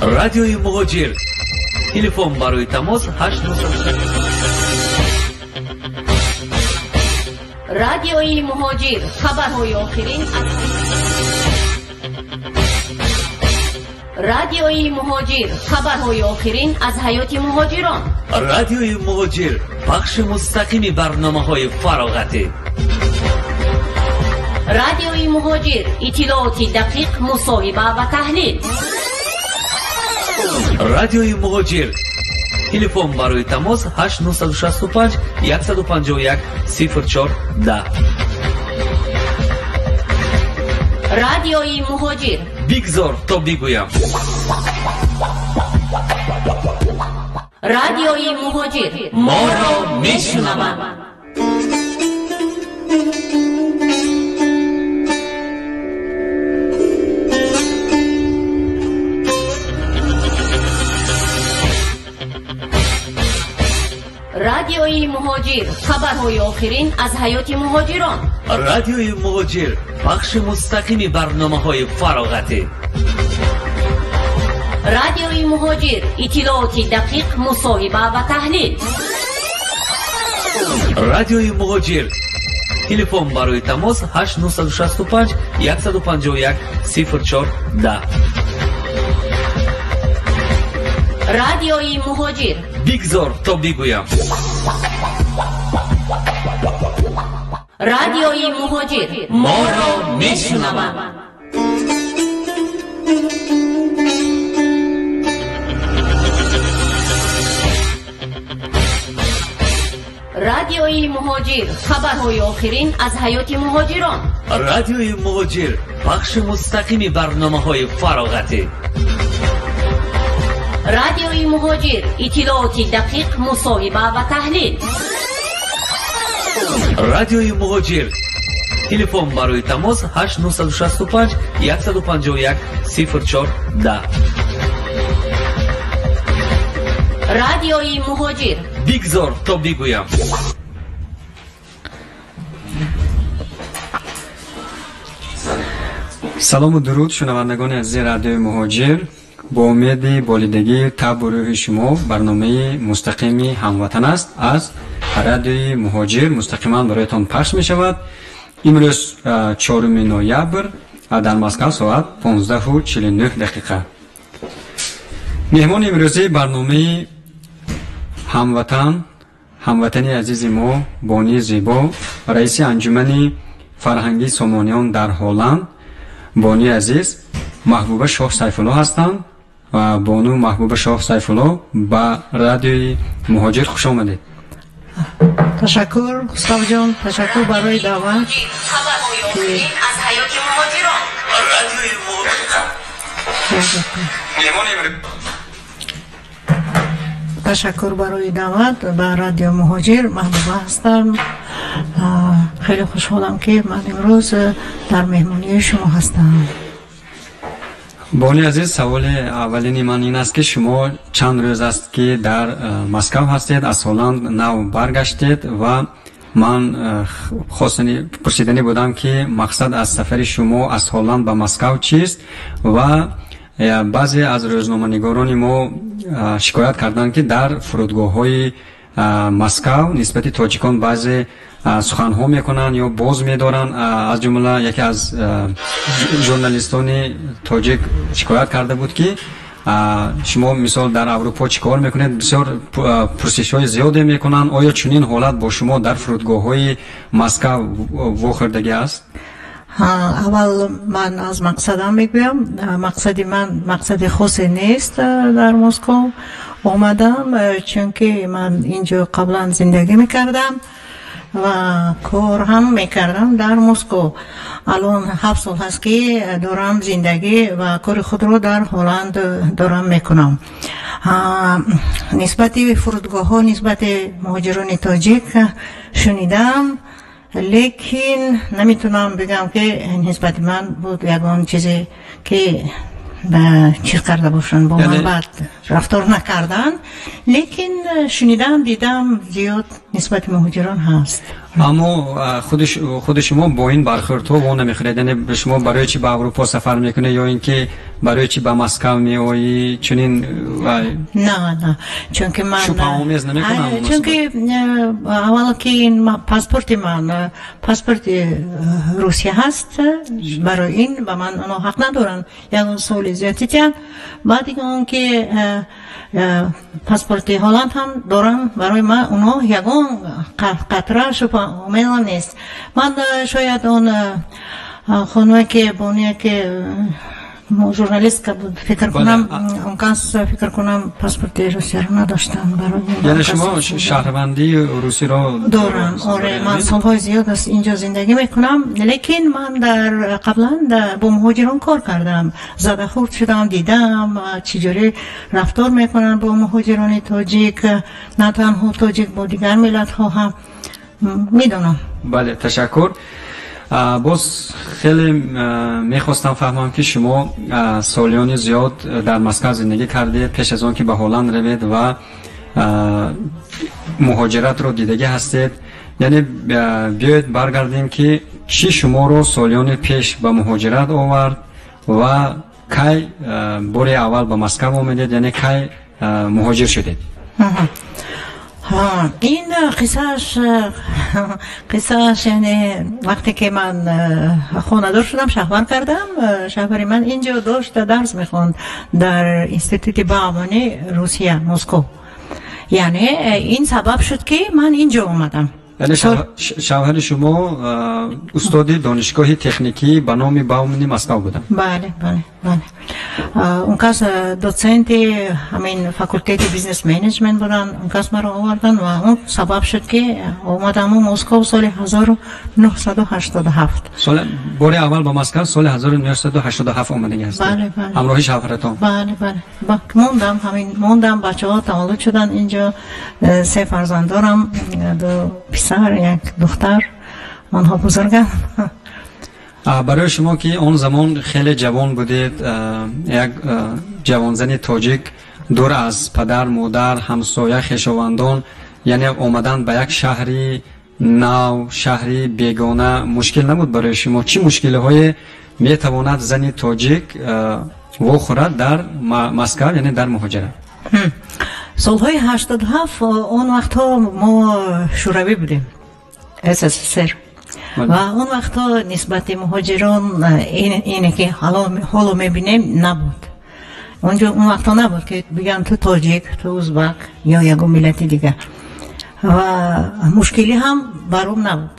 Радиои Муҳоҷир. Телефон барои тамос 8 Радиои Муҳоҷир. Хабарҳои охирин аз Радиои Муҳоҷир. Хабарҳои охирин аз ҳаёти муҳоҷирон. Радиои Муҳоҷир. Пахши мустақими барномаҳои фароғатӣ. Радиои Муҳоҷир. Иттилооти дақиқ, мусоҳиба ва таҳлил. Радиои Муҳоҷир. Телефон барои тамос 8 965 151 04 10. Радиои Муҳоҷир. Бигзор то бигӯям. Радиои Муҳоҷир. Моро мешунаванд. Радиои Муҳоҷир. Хабарҳои охирин аз ҳаёти муҳоҷирон. Радиои Муҳоҷир. Пахши мустақими барномаҳои фароғатӣ. Радиои Муҳоҷир. Иттилооти дақиқ, мусоҳиба ва таҳлил. Радиои Муҳоҷир. Телефон барои тамос 8 965 151 04 10. Радиои Муҳоҷир. Бигзор то бигӯям. Радиои Муҳоҷир. Моро мешунаванд. Радиои Муҳоҷир. Хабарҳои охирин аз ҳаёти муҳоҷирон. Радиои Муҳоҷир. Пахши мустақими барномаҳои фароғатӣ. Радиои Муҳоҷир. Иттилооти дақиқ, мусоҳиба ва таҳлил. Радиои Муҳоҷир. Телефон барои тамос 8 965 151 04 10. Радиои Муҳоҷир. Бигзор то бигӯям. Салому дуруд, шунавандагони азизи Радиои Муҳоҷир. Бо умеди болидагии табу рӯҳи шумо барномаи мустақими Ҳамватан аст аз Радиои Муҳоҷир мустақиман бароятон пахш мешавад. Имрӯз 4 ноябр, дар Москав соат 15:49 дақиқа. Меҳмони имрӯзии барномаи Ҳамватан, ҳамватани азизи мо, Бони Зебо, раиси анҷумани фарҳангии Сомониён дар Ҳолланд, Бони азиз Маҳбуба Шоҳ Сайфулло ҳастанд. Ва бону Маҳбуба Шоҳ Сайфулло, ба Радиои Муҳоҷир хуш омадед. Ташаккур, Хусравҷон, ташаккур барои даъват. Хабарҳои охирин аз ҳаёти муҳоҷирон. Радиои Муҳоҷир. Ташаккур барои даъват ба Радио Муҳоҷир. Маҳбуба ҳастам. Хеле хушҳолам, ки ман имрӯз дар меҳмонии шумо ҳастам. Бони азиз, саволи аввалини ман ин аст, ки шумо чанд рӯз аст, ки дар Москав ҳастед, аз Ҳолланд нав баргаштед ва ман хостани пурсиданӣ будам, ки мақсад аз сафари шумо аз Ҳолланд ба Москав чист ва баъзе аз рӯзноманигорони мо шикоят карданд, ки дар фурудгоҳҳои Москав нисбати тоҷикон баъзе суханҳо мекунанд ё боз медоранд. Аз ҷумла яке аз журналистони тоҷик шикоят карда буд, ки шумо мисол дар Аврупо чӣ кор мекунед, бисёр пурсишҳои зиёде мекунанд. Оё чунин ҳолат бо шумо дар фурудгоҳҳои Москав вохӯрдагӣ аст? Аввал ман аз мақсадам мегӯям. Мақсади ман мақсади хосе нест. Дар Москов омадам, чунки ман инҷо қаблан зиндагӣ мекардам ва кор ҳам мекардам дар Москов. Алон 7 сол ҳаст, ки дорам зиндагӣ ва кори худро дар Ҳолланд дорам мекунам. Нисбати фурудгоҳҳо нисбати муҳоҷирони тоҷик шунидам, лекин наметунам бигам, ки нисбати ман буд ягон чизе, ки чиз карда бошанд, бо ман бад рафтор накардан, лекин шунидам, дидам, зиёд нисбати муҳоҷирон ҳаст. Аммо худи шумо бо ин бархӯрдҳо во намехӯред, яъне шумо барои чӣ ба Аврупо сафар мекунед ё ин ки барои чӣ ба Москав меоӣ, чунин? На, на, чунки ман шубҳаомез намекунам. Чунки аввало ки ин паспорти ман паспорти Русия ҳаст, барои ин ба ман онҳо ҳақ надоранд ягон суоли зиёдӣ диҳанд. Баъд он ки паспорти Ҳолланд ҳам дорам, барои ман онҳо ягон қатра шубҳаомезам нест. Ман шояд он хонуме ки боне ки журналистка буд, фикр кунам, он кас, фикр кунам, паспорти Русияро надоштанд. Барои Яъне шумо шаҳрвандии русиро дорам? Оре, ман солҳои зиёд аст инҷо зиндагӣ мекунам, лекин ман дар қаблан бо муҳоҷирон кор кардам, задахӯрд шудам, дидам чӣ ҷури рафтор мекунанд бо муҳоҷирони тоҷик, на танҳо тоҷик, бо дигар миллатҳо ҳам медонам. Бале, ташаккур. Боз хеле мехостам фаҳмам, ки шумо солиёни зиёд дар Москав зиндагӣ кардед пеш аз он ки ба Ҳолланд равед ва муҳоҷиратро дидагӣ ҳастед. Яъне биёед баргардем, ки чӣ шуморо солиёни пеш ба муҳоҷират овард ва кай бори аввал ба Москав омедед, яъне кай муҳоҷир шудед? Ин қиссааш, яъне вақте ки ман хонадор шудам, шавҳар кардам, шавҳари ман инҷо дошт дарс мехонд дар институти Баумани Русия, Москов. Яъне ин сабаб шуд, ки ман инҷо омадам. Яъне шавҳари шумо устоди донишгоҳи техникӣ ба номи Баумани Москав буданд? Бале, он кас доценти ҳамин факултети бизнес менеҷмент буданд. Он кас маро оварданд ва он сабаб шуд, ки омадаму Москов соли 1987. Бори аввал ба Москав соли 1987 омадагӣ ҳастед? Бале. Ҳамроҳи шавҳаратон? Бале, мондам, ҳамин мондам, бачаҳо таваллуд шуданд инҷо, се фарзанд дорам, ду писар, як духтар, онҳо бузурганд. Барои шумо, ки он замон хеле ҷавон будед, як ҷавонзани тоҷик дур аз падар, модар, ҳамсоя, хешовандон, яъне омадан ба як шаҳри нав, шаҳри бегона мушкил набуд барои шумо? Чӣ мушкилиҳое метавонад зани тоҷик вохӯрад дар Москав, яъне дар муҳоҷират? Солҳои 87, он вақтҳо мо шӯравӣ будем, СССР, ва он вақтҳо нисбати муҳоҷирон ине ки ҳоло мебинем набуд. Онҷо он вақтҳо набуд, ки бигӯянд ту тоҷик, ту узбак ё ягон миллати дигар, ва мушкилӣ ҳам баром набуд.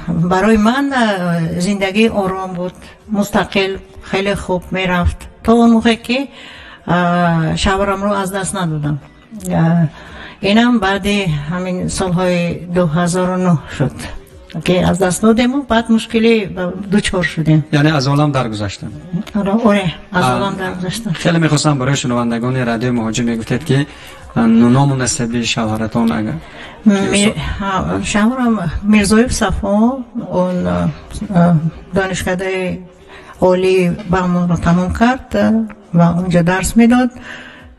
Барои ман зиндагӣ ором буд, мустақил, хеле хуб мерафт то он موقع ки шавҳарамро аз даст надодам. Инам баъди ҳамин солҳои 2009 шуд, ки аз даст додему баъд мушкилӣ дучор шудем. Яъне аз олам даргузаштам? Оре, аз олам даргузаштам. Хеле мехостам барои шунавандагони радиои Муҳоҷир мегуфтед, ки ному насаби шавҳаратон агар. Шавҳарам Мирзоев Сафо, он донишкадаи олии Бауманро тамом кард ва онҷо дарс медод.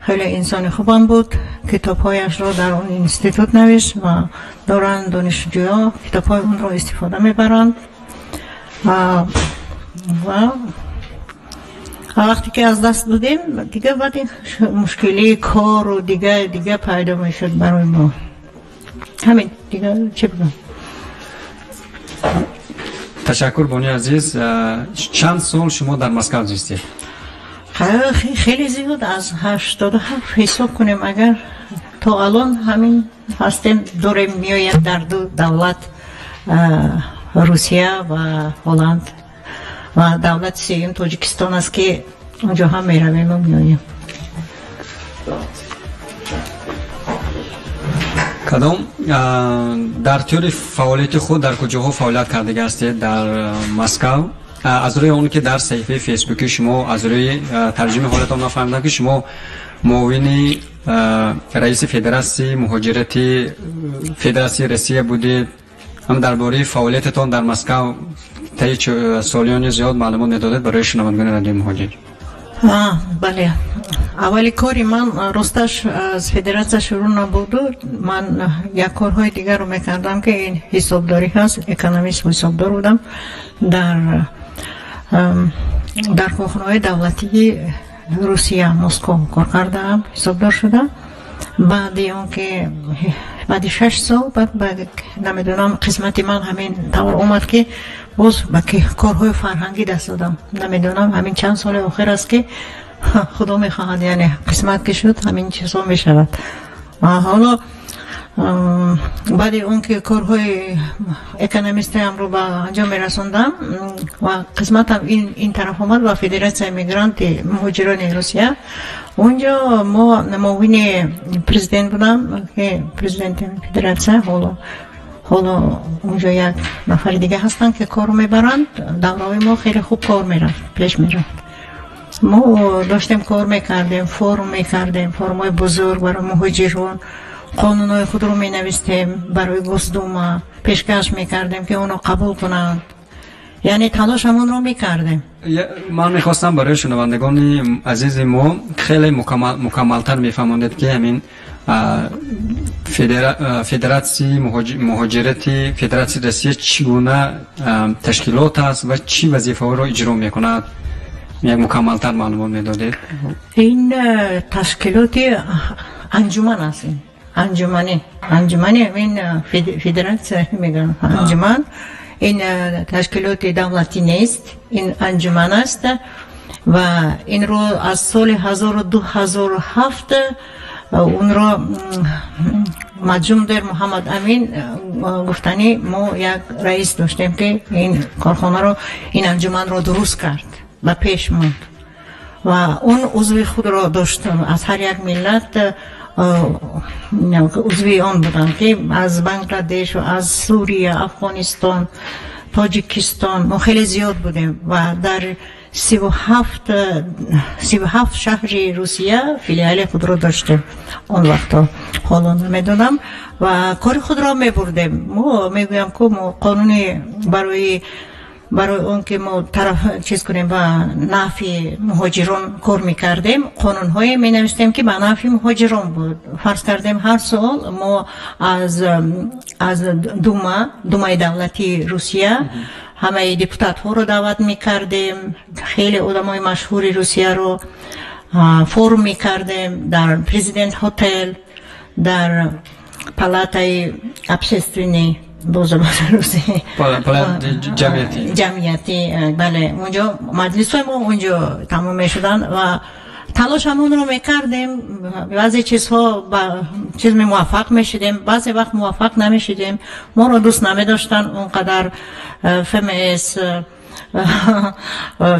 Хеле инсони хубам буд, китобҳояшро дар он институт навишт ва доранд донишҷӯё китобҳои онро истифода мебаранд. Ва вақте ки аз даст додем, дига баъд ин мушкилии кору дига пайдо мешуд барои мо. Ҳамин, дига чӣ бигӯям? Ташаккур, бони азиз. Чанд сол шумо дар Москав зистед? Хеле зиёд, аз 87 ҳисоб кунем агар, то алон ҳамин ҳастем, дорем, меояд дар ду давлат, Русия ва Ҳолланд, ва давлати сеюм Тоҷикистон аст, ки онҷо ҳам меравему меоем. Кадом дар тӯли фаъолияти худ дар куҷоҳо фаъолият кардагӣ ҳастед дар Москав? Аз рӯи он ки дар саҳифаи фейсбуки шумо, аз рӯи тарҷумаи ҳолатон нафаҳмидам, ки шумо муовини раиси федератсияи муҳоҷирати федератсияи Россия будед. Ҳам дар бораи фаъолиятатон дар Москав таи солиёни зиёд маълумот медодед барои шунавандагони радиои Муҳоҷир. Бале. Аввали кори ман росташ аз федератсия шурӯъ набуду. Ман як корҳои дигарро мекардам, ки ин ҳисобдорӣ ҳаст, экономист, ҳисобдор будам дар корхонаҳои давлатии Русия, Москов кор кардаам, ҳисобдор шудам. Баъди он ки баъди 6 сол баъд, намедонам, қисмати ман ҳамин тавр омад, ки боз ба корҳои фарҳангӣ даст додам. Намедонам, ҳамин чанд соли охир аст, ки худо мехоҳад, яъне қисмат ки шуд, ҳамин чизҳо мешавад. Ҳоло баъди он ки корҳои экономистиамро ба анҷом мерасондам ва қисматам ин тараф омад, ба Федератсияи мигранти муҳоҷирони Русия, унҷо мо муовини президент будам, ки президенти федератсия ҳоло унҷо як нафари дига ҳастанд, ки кор мебаранд. Давраҳои мо хеле хуб кор мерафт, пеш мерафт. Мо доштем, кор мекардем, форум мекардем, форумҳои бузург барои муҳоҷирон, қонунҳои худро менавистем, барои Госдума пешкаш мекардем, ки онро қабул кунанд, яъне талошамонро мекардем. Ман мехостам барои шунавандагони азизи мо хеле мукаммалтар мефаҳмондед, ки ҳамин федератсияи муҳоҷирати Федератсияи Россия чӣ гуна ташкилот аст ва чӣ вазифаҳоро иҷро мекунад. Як мукаммалтар маълумот медодед. Ин ташкилоти анҷуман аст, ин анҷумани ин федератсия мегӯям, анҷуман. Ин ташкилоти давлатӣ нест, ин анҷуман аст ва инро аз соли 2007 онро Маҷумдер Муҳаммад Амин гуфтанӣ, мо як раис доштем, ки ин корхонаро, ин анҷуманро дуруст кард, ба пеш монд ва он узви худро дошт. Аз ҳар як миллат узви он буданд, ки аз Бангладеш, аз Сурия, Афғонистон, Тоҷикистон. Мо хеле зиёд будем ва дар 37 шаҳри Русия филиали худро доштем он вақто, ҳоло намедонам, ва кори худро мебурдем. Мо мегӯям, ку мо қонуни барои он ки мо тараф чиз кунем, ба нафъи муҳоҷирон кор мекардем, қонунҳое менавистем, ки ба нафъи муҳоҷирон буд. Фарз кардем, ҳар сол мо аз Думаи давлатии Русия ҳамаи депутатҳоро даъват мекардем, хеле одамои машҳури Русияро, форум мекардем дар Президент хотел, дар палатаи общественный, бо забони русӣ ҷамъиятӣ, бале. Унҷо маҷлисҳои мо унҷо тамом мешуданд ва талошамонро мекардем. Баъзе чизҳо ба чиз муваффақ мешудем, баъзе вақт муваффақ намешудем. Моро дӯст намедоштанд он қадар ФМС,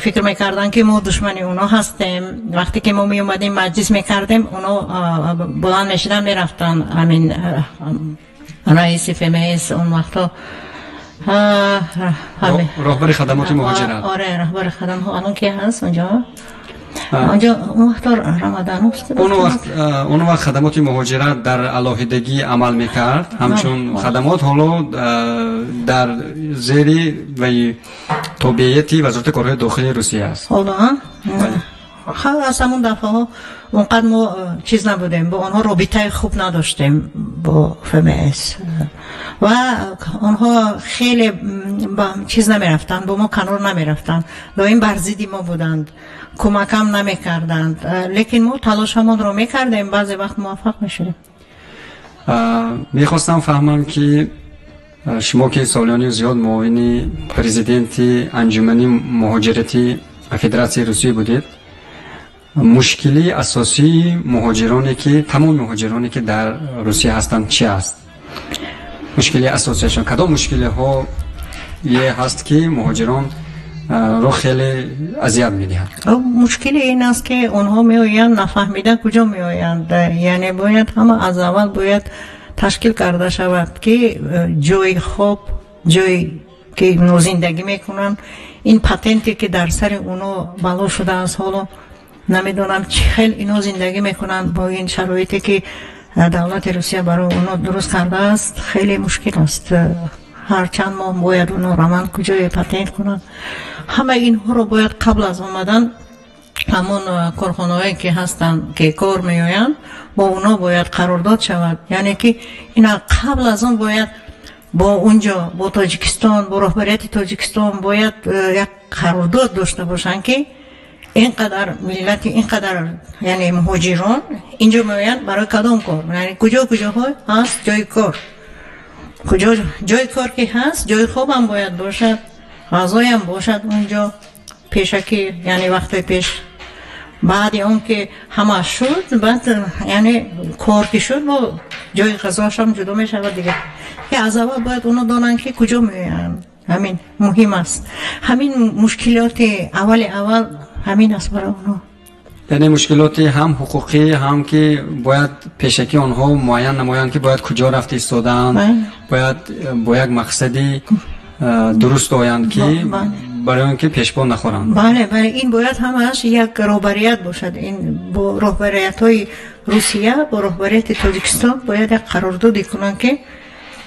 фикр мекарданд, ки мо душмани оно ҳастем. Вақте ки мо меомадем, маҷлис мекардем, оно баланд мешуданд, мерафтанд. Ҳамин раиси ФМС он вақто Роҳбари хадамоти муҳоҷират. Оре, роҳбари хадамот алон ки ҳаст онҷо, он вақто Рамаданов. Он вақт хадамоти муҳоҷират дар алоҳидагӣ амал мекард ҳамчун хадамот, ҳоло дар зери тобеияти Вазорати корҳои дохилии Русия аст. Ҳоло аз ҳамон дафъаҳо онқадр мо чиз набудем, бо онҳо робитаи хуб надоштем, бо ФМС, ва онҳо хеле ба чиз намерафтанд, бо мо канор намерафтанд, доим бар зидди мо буданд, кӯмакам намекарданд. Лекин мо талошамонро мекардем, баъзе вақт муваффақ мешудем. Мехостам фаҳмам, ки шумо, ки солиёни зиёд муовини президенти анҷумани муҳоҷирати Федератсияи Русия будед, мушкилии асосии муҳоҷироне, ки тамоми муҳоҷироне, ки дар Русия ҳастанд, чи аст? Мушкилии асосияшон кадом мушкилиҳо е ҳаст, ки муҳоҷирон ро хеле азият медиҳад? Мушкили ин аст, ки онҳо меоянд, нафаҳмида куҷо меоянд. Яъне бояд ҳама аз аввал бояд ташкил карда шавад, ки ҷои хоб, ҷое ки зиндагӣ мекунанд, ин патенте, ки дар сари оно бало шудааст, ҳоло намедонам чӣ хел ино зиндагӣ мекунанд бо ин шароите, ки давлати Русия барои оно дуруст кардааст. Хеле мушкил аст. Ҳар чанд моҳ бояд оно раванд куҷое патент кунанд. Ҳамаи инҳоро бояд қабл аз омадан Ҳамон корхонаҳое ки ҳастанд, ки кор меоянд, бо онҳо бояд қарордод шавад. Яъне ки ина қабл аз он бояд бо унҷо, бо Тоҷикистон, бо роҳбарияти Тоҷикистон бояд як қарордод дошта бошанд, ки ин қадар миллати, ин қадар, яъне муҳоҷирон инҷо меоянд барои кадом кор, яъне куҷо куҷоҳо ҳаст ҷои кор, куҷо ҷои кор ки ҳаст, ҷои хобам бояд бошад, ғазоям бошад унҷо пешакӣ, яъне вақтҳои пеш. Баъди он ки ҳама шуд, баъд яъне кор ки шуд, бо ҷои ғазоашам ҷудо мешавад дигар. Ки аз аввал бояд оно донанд, ки куҷо меоянд. Ҳамин муҳим аст. Ҳамин мушкилоти аввали аввал ҳамин аст барои онҳо. Яъне мушкилоти ҳам ҳуқуқӣ, ҳам ки бояд пешакӣ онҳо муайян намоянд, ки бояд куҷо рафта истодаанд, бояд бо як мақсади дуруст оянд, ки барои он ки пешпо нахӯранд. Бале, бале, ин бояд ҳамааш як роҳбарият бошад. Ин бо роҳбариятҳои Русия, бо роҳбарияти Тоҷикистон бояд як қарордоде кунанд, ки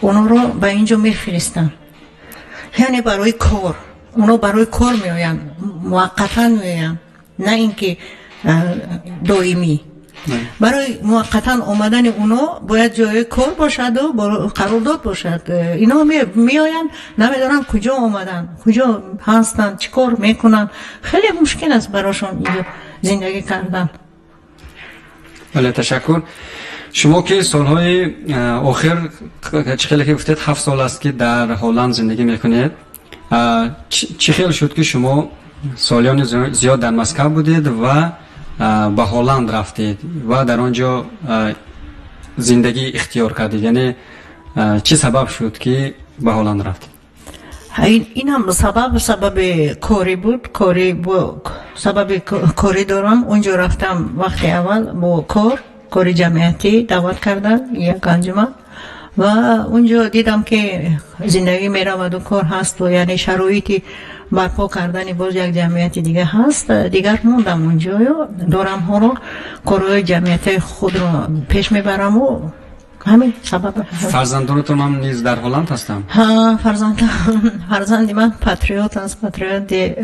онҳоро ба инҷо мефиристанд, яъне барои кор. Онҳо барои кор меоянд, муваққатан меоянд, на ин ки доимӣ. Барои муваққатан омадани онҳо бояд ҷои кор бошаду қарордод бошад. Инҳо меоянд, намедонанд куҷо омаданд, куҷо ҳастанд, чӣ кор мекунанд. Хеле мушкил аст барошон инҷо зиндагӣ кардан. Бале, ташаккур. Шумо ки солҳои охир, чӣ хеле ки гуфтед, 7 сол аст, ки дар Ҳолланд зиндагӣ мекунед, чӣ хел шуд, ки шумо солиёни зиёд дар Москав будед ва ба Ҳолланд рафтед ва дар он ҷо зиндагӣ ихтиёр кардед? Яъне чӣ сабаб шуд, ки ба Ҳолланд рафтед? Инам сабаби корӣ буд. Корӣ, сабаби корӣ дорам. Унҷо рафтам вақти аввал бо кор, кори ҷамъиятӣ даъват кардан як анҷуман, ва унҷо дидам, ки зиндагӣ мераваду кор ҳасту, яъне шароити барпо кардани боз як ҷамъияти дига ҳаст. Дигар мондам унҷою дорам ҳоло корҳои ҷамъиятии худро пеш мебараму ҳамин сабаб. Фарзандонатон ҳам низ дар Ҳолланд ҳастанд? Фарзанди ман патриот аст, патриоти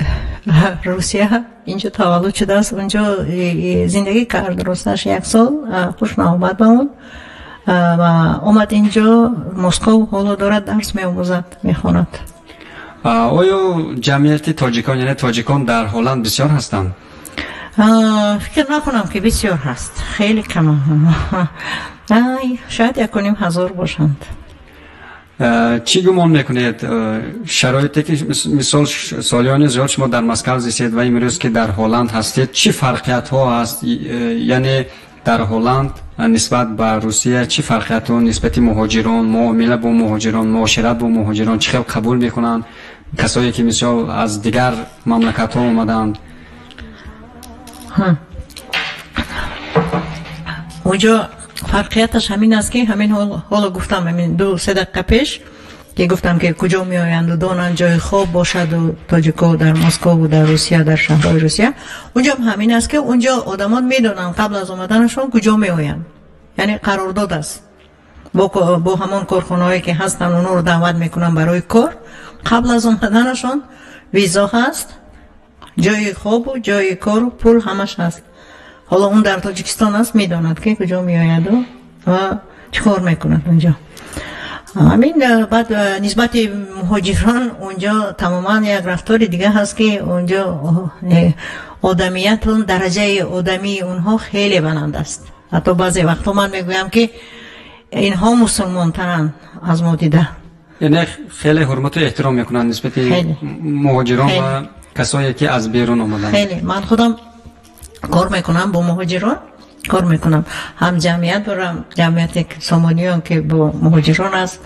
Русия. Инҷо таваллуд шудааст, унҷо зиндагӣ кард росташ як сол, хуш наомад ба он ва омад инҷо Москов, ҳоло дорад дарс меомӯзад, мехонад. Оё ҷамъияти тоҷикон, яъне тоҷикон дар Ҳолланд бисёр ҳастанд? Фикр накунам, ки бисёр ҳаст, хеле кам, шояд 1500 бошанд. Чӣ гумон мекунед, шароите ки мисол солиёни зиёд шумо дар Москав зистед ва имрӯз ки дар Ҳолланд ҳастед, чӣ фарқиятҳо ҳаст, яъне дар Ҳолланд нисбат ба Русия чӣ фарқиятҳо нисбати муҳоҷирон, муомила бо муҳоҷирон, муошират бо муҳоҷирон, чӣ хел қабул мекунанд касое ки мисол аз дигар мамлакатҳо омаданд? Унҷо фарқияташ ҳамин аст, ки ҳамин ҳоло гуфтам, ҳамин 2-3 дақиқа пеш ки гуфтам, ки куҷо меоянду донанд ҷои хоб бошаду тоҷико дар Москову дар Русия, дар шаҳрҳои Русия. Унҷо ҳамин аст, ки унҷо одамон медонанд қабл аз омаданашон куҷо меоянд, яъне қарордод аст бо ҳамон корхонаҳое ки ҳастанд, онҳоро даъват мекунанд барои кор. Қабл аз омаданашон визо ҳаст, ҷои хобу ҷои кору пул ҳамаш ҳаст. Ҳоло он дар Тоҷикистон аст, медонад, ки куҷо меояду ва чӣ кор мекунад унҷо. Ҳамин. Баъд нисбати муҳоҷирон унҷо тамоман як рафтори дига ҳаст, ки унҷо одамиятун, дараҷаи одамии онҳо хеле баланд аст. Ҳатто баъзе вақтҳо ман мегӯям, ки инҳо мусулмонтаранд аз мо дида. Яъне хеле ҳурмату эҳтиром мекунанд нисбати муҳоҷирон ва касое ки аз берун омаданд. Хеле. Ман худам кор мекунам, бо муҳоҷирон кор мекунам, ҳам ҷамъият дорам, ҷамъияти сомониён, ки бо муҳоҷирон аст,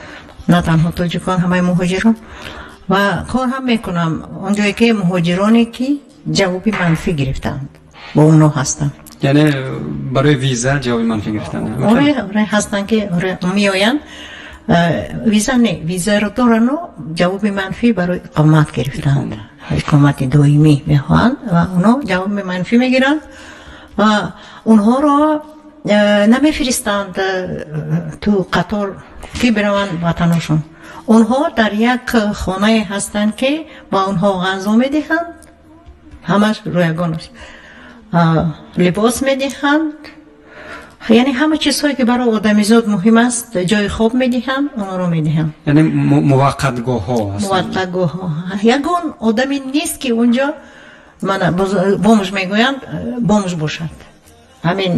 на танҳо тоҷикон, ҳамаи муҳоҷирон, ва кор ҳам мекунам он ҷое ки муҳоҷироне ки ҷавоби манфӣ гирифтаанд, бо онҳо ҳастам. Яъне барои виза ҷавоби манфӣ гирифтанд? Оре, ҳастанд, ки меоянд, виза не, визаро дорану ҷавоби манфӣ барои иқомат гирифтаанд, иқомати доимӣ мехоҳанд ва онҳо ҷавоби манфӣ мегиранд ва онҳоро намефиристанд ту қатор, ки бираванд ватаношон. Онҳо дар як хонае ҳастанд, ки ба онҳо ғазо медиҳанд, ҳамаш рӯягон аст. Либос медиҳанд, яъне ҳама чизҳое ки барои одамизод муҳим аст, ҷои хоб медиҳанд, онро медиҳанд. Яъне муваққатгоҳҳо ҳастанд. Муваққатгоҳҳо. Ягон одаме нест ки унҷо, мана бомж мегӯянд, бомж бошад. Ҳамин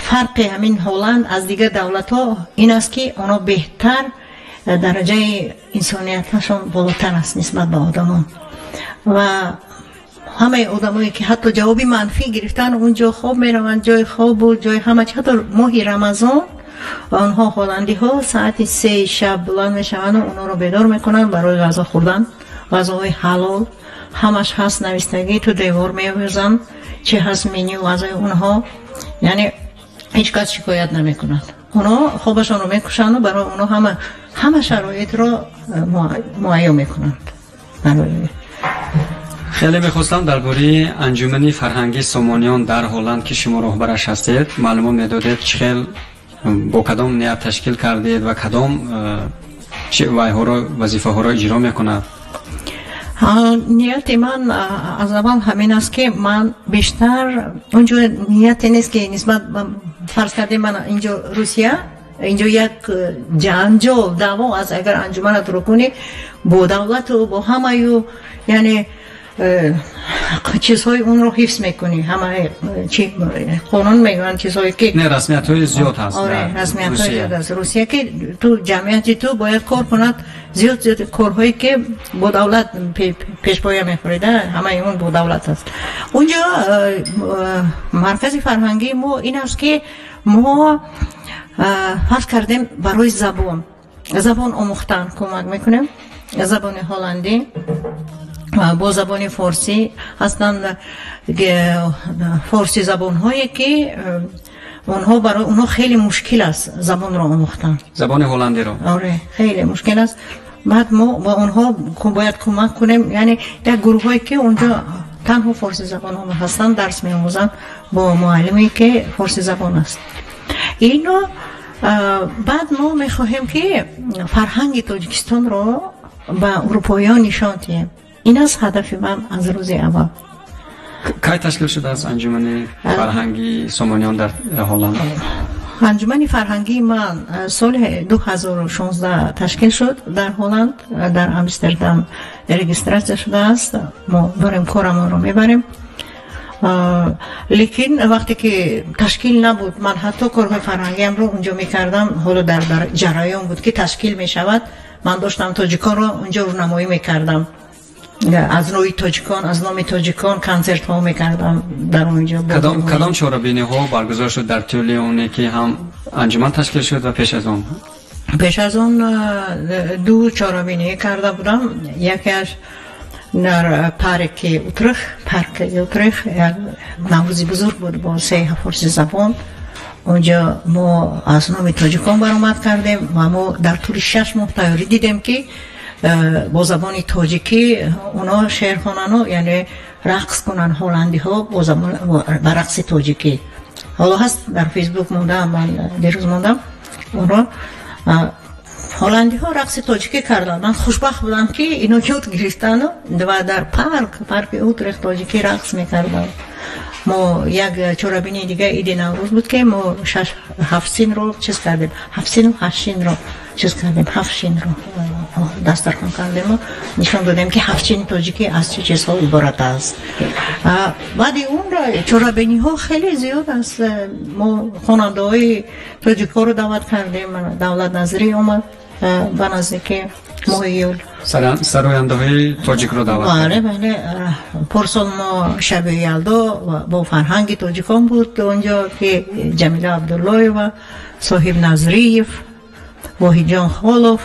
фарқи ҳамин Ҳолланд аз дигар давлатҳо ин аст, ки онҳо беҳтар дараҷаи инсонияташон болотар аст нисбат ба одамон. Ва ҳамаи одамое ки ҳатто ҷавоби манфӣ гирифтан, унҷо хоб мераванд, ҷои хобу ҷои ҳама чи. Ҳатто моҳи Рамазон онҳо, ҳолландиҳо, соати 3 шаб буланд мешаванду онҳоро бедор мекунанд барои ғазо хӯрдан. Ғазоҳои ҳалол ҳамаш ҳаст, навистагӣ ту девор меовезанд, чи ҳаст меню ғазои онҳо, яъне ҳеҷ кас шикоят намекунад. Онҳо хобашонро мекушанду барои онҳо ҳама шароитро муайё мекунанд. Барои Хеле мехостам дар бораи анҷумани фарҳангии сомониён дар Ҳолланд, ки шумо роҳбараш ҳастед, маълумот медодед, чӣ хел, бо кадом ният ташкил кардед ва кадом вайҳоро, вазифаҳоро иҷро мекунад. Нияти ман аз аввал ҳамин аст, ки ман бештар унҷо нияте нест, ки нисбат фарз кардем, ман инҷо Русия, инҷо як ҷанҷол, даъво аст, агар анҷуманатро кунӣ бо давлату бо ҳамаю, яъне чизҳои онро ҳифз мекунӣ, ҳама чи қонун мегӯянд, чизҳое ки Не, расмиятҳои зиёд ҳаст. Оре, расмиятҳои зиёд аст Русия, ки ту ҷамъияти ту бояд кор кунад, зиёд зиёд корҳое ки бо давлат пешпоя мехӯред, ҳамаи он бо давлат аст. Унҷо маркази фарҳангии мо ин аст, ки мо фарз кардем барои забон омӯхтан кӯмак мекунем, забони ҳолландӣ бо забони форсӣ. Ҳастанд форсӣ забонҳое ки онҳо, барои онҳо хеле мушкил аст забонро омӯхтан. Забони ҳолландиро. Оре, хеле мушкил аст. Баъд мо ба онҳо бояд кӯмак кунем, яъне як гурӯҳҳое ки онҷо танҳо форсӣ забонҳо ҳастанд, дарс меомӯзанд бо муаллиме ки форсӣ забон аст. Ино баъд мо мехоҳем, ки фарҳанги Тоҷикистонро ба урупоиён нишон диҳем. Ин аст ҳадафи ман аз рӯзи аввал. Кай ташкил шудааст анҷумани фарҳангии сомониён дар Ҳолланд? Анҷумани фарҳангии ман соли 2016 ташкил шуд дар Ҳолланд, дар Амстердам регистрация шудааст. Мо дорем, корамонро мебарем. Лекин вақте ки ташкил набуд, ман ҳатто корҳои фарҳангиамро унҷо мекардам. Ҳоло дар ҷараён буд, ки ташкил мешавад. Ман доштам тоҷиконро унҷо рӯнамоӣ мекардам, аз рӯи тоҷикон, аз номи тоҷикон консертҳо мекардам дар онҷо. Кадом чорабиниҳо баргузор шуд дар тӯли оне ки ҳам анҷуман ташкил шуд ва пеш аз он? Пеш аз он ду чорабинӣ карда будам. Якеаш дар парки Утрих, парки Утрих як наврӯзи бузург буд бо се форси забон. Онҷо мо аз номи тоҷикон баромад кардем ва мо дар тӯли 6 моҳ тайёрӣ дидем, ки бо забони тоҷикӣ онҳо шеър хонану, яъне рақс кунанд ҳолландиҳо бо забон, ба рақси тоҷикӣ. Ҳоло ҳаст, дар Фейсбук мондам, ман дирӯз мондам онро. Ҳолландиҳо рақси тоҷикӣ карданд. Ман хушбахт будам, ки ино ёд гирифтану ва дар парки Утрехт тоҷикӣ рақс мекарданд. Мо як чорабинии дига иди Наврӯз буд, ки мо шаш ҳафтсинро чиз кардем, ҳафтсину ҳаштшинро чиз кардем, ҳафтшинро дастархон кардему нишон додем, ки ҳафтшини тоҷикӣ аз чӣ чизҳо иборат аст. Баъди он чорабиниҳо хеле зиёд аст. Мо хонандаҳои тоҷикҳоро даъват кардем. Давлат Назрӣ омад ба наздики моҳи июл. Сарояндаҳои тоҷикро даъват? Бале, бале. Порсол мо шаби Ялдо бо фарҳанги тоҷикон буд онҷо, ки Ҷамила Абдуллоева, Соҳиб Назриев, Воҳидҷон Холов,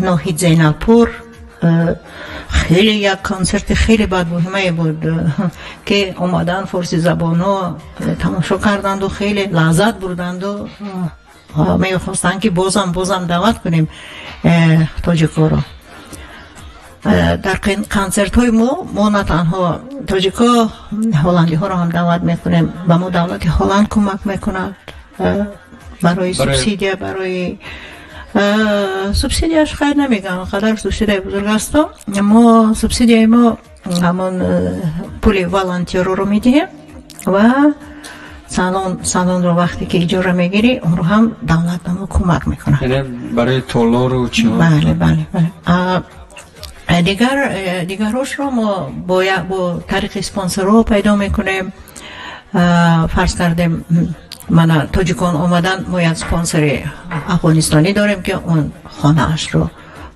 Ноҳид Зайналпур. Хеле як консерти хеле бадбуҳимае буд, ки омадан форсизабонҳо, тамошо карданду хеле лаззат бурданду мехостанд, ки бозам, бозам даъват кунем тоҷикҳоро. Дар консертҳои мо на танҳо тоҷикҳо, ҳолландиҳоро ҳам даъват мекунем. Ба мо давлати Ҳолланд кӯмак мекунад барои субсидия. Барои субсидияш хайр намегӯям, қадар субсидияи бузург асту мо субсидияи мо ҳамон пули волонтёрро медиҳем ва салонро вақте ки иҷора мегирӣ, онро ҳам давлат ба мо кӯмак мекунад. Яъне барои толору чӣ? Бале, бале, бале. Дигарҳошро мо бо тариқи спонсорҳо пайдо мекунем. Фарз кардем, мана тоҷикон омадан, мо як спонсори афғонистонӣ дорем, ки он хонаашро,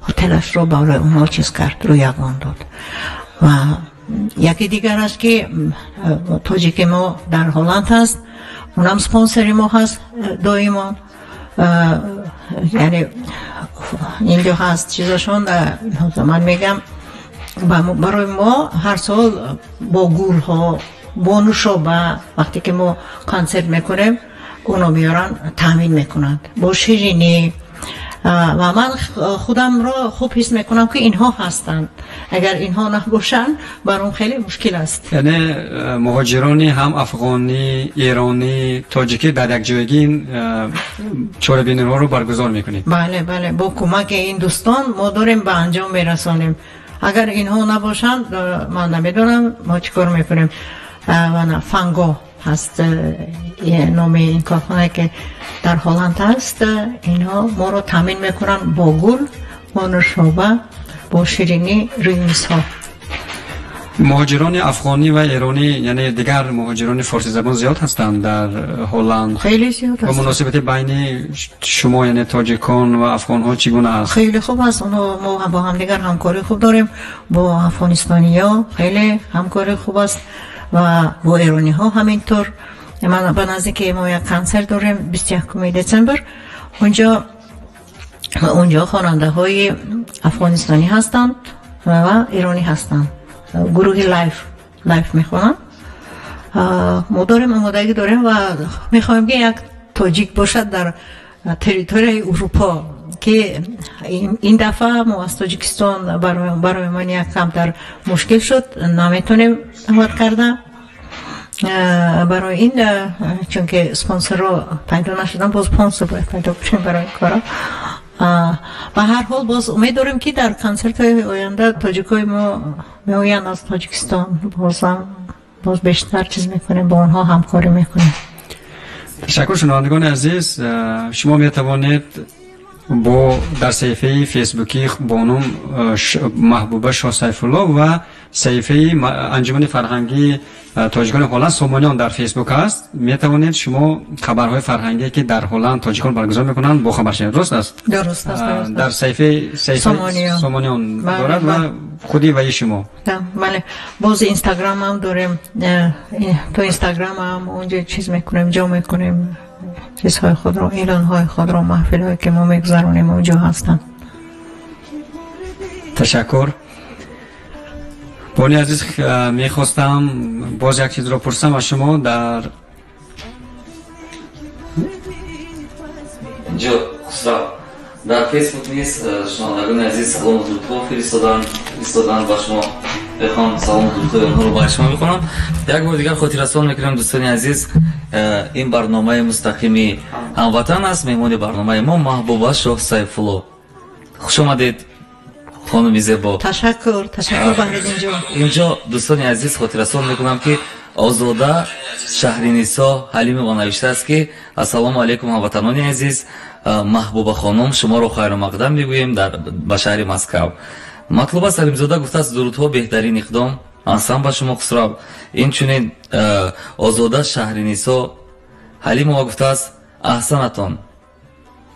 ҳотелашро барои онҳо чиз кард, рӯягон дод. Ва яке дигар аст, ки тоҷики мо дар Ҳолланд ҳаст, онам спонсори мо ҳаст доимо, яъне инҷо ҳаст чизашон. Ман мегам, барои мо ҳар сол бо гулҳо, бо нӯшоба, вақте ки мо консерт мекунем, оно меоранд, таъмин мекунанд бо ширинӣ. Ва ман худамро хуб ҳис мекунам, ки инҳо ҳастанд. Агар инҳо набошанд, баром хеле мушкил аст. Яъне муҳоҷирони ҳам афғонӣ, эронӣ, тоҷикӣ дар якҷоягӣ ин чорабиниҳоро баргузор мекунед? Бале, бале, бо кӯмаки ин дӯстон мо дорем ба анҷом мерасонем. Агар инҳо набошанд, ман намедонам мо чӣ кор мекунем. Фанго ҳаст номи ин корхонае, ки дар Ҳолланд ҳаст. Инҳо моро таъмин мекунанд бо гул, бо нӯшоба, бо ширинӣ рӯи мизҳо. Муҳоҷирони афғонӣ ва эронӣ, яъне дигар муҳоҷирони форсизабон зиёд ҳастанд дар Ҳолланд? Хеле зиёд. Ва муносибати байни шумо, яъне тоҷикон ва афғонҳо, чӣ гуна аст? Хеле хуб аст. Мо бо ҳамдигар ҳамкорӣ хуб дорем. Бо афғонистониё хеле ҳамкорӣ хуб аст ва бо эрониҳо ҳаминтур. Ман ба наздики мо як консерт дорем 21 децембр. Онҷо хонандаҳои афғонистонӣ ҳастанд ва эронӣ ҳастанд. Гурӯҳи live мехонанд. Мо дорем, омодагӣ дорем ва мехоҳем, ки як тоҷик бошад дар территорияи Урупо, ки ин дафъа мо аз Тоҷикистон барои ман як камтар мушкил шуд, наметонем даъват карда. Барои ин, чунки спонсорро пайдо нашудам, боз спонсор бояд пайдо кунем барои кора. Ба ҳар ҳол, боз умед дорем, ки дар консертҳои оянда тоҷикои мо меоянд аз Тоҷикистон, бозам боз бештар чиз мекунем, бо онҳо ҳамкорӣ мекунем. Ташаккур. Шунавандагони азиз, шумо метавонед бо дар саҳифаи фейсбукӣ бо ном Маҳбуба Шоҳсайфулло ва саҳифаи анҷумани фарҳангии тоҷикони Ҳолланд Сомониён дар Фейсбук ҳаст, метавонед шумо хабарҳои фарҳангие, ки дар Ҳолланд тоҷикон баргузор мекунанд, бохабар шавед. Дуруст аст? Дуруст аст. Дар саҳифаи Сомониён дорад ва худи ваи шумо. Бале, боз Инстаграмам дорем. То Инстаграмам онҷо чиз мекунем, ҷо мекунем чизҳои худро, эълонҳои худро, маҳфилҳое, ки мо мегузаронем, онҷо ҳастанд. Ташаккур. Бони азиз, мехостам боз як чизро пурсам аз шумо дар Инҷо, Хусрав, дар Фейсбук низ шунавандагони азиз салому дурудҳо фиристоданд ба шумо. Бихоҳам салому дурудҳои онҳоро ба шумо бихонам. Як бор дигар хотиррасон мекунам, дӯстони азиз, ин барномаи мустақими Ҳамватан аст. Меҳмони барномаи мо Маҳбуба Шоҳ Сайфулло. Хуш омадед, хонуми зебо. Ташаккур, ташаккур, Баҳриддинҷон. Инҷо, дӯстони азиз, хотиррасон мекунам, ки Озода Шаҳринисо Ҳалимова навиштааст, ки ассалому алайкум, ҳамватанони азиз, Маҳбуба хонум, шуморо хайрумақдам мегӯем ба шаҳри Москав. Матлуба Салимзода гуфтааст: дурудҳо, беҳтарин иқдом, аҳсан ба шумо, Хусрав. Инчунин Озода Шаҳринисо Ҳалимова гуфтааст: аҳсанатон.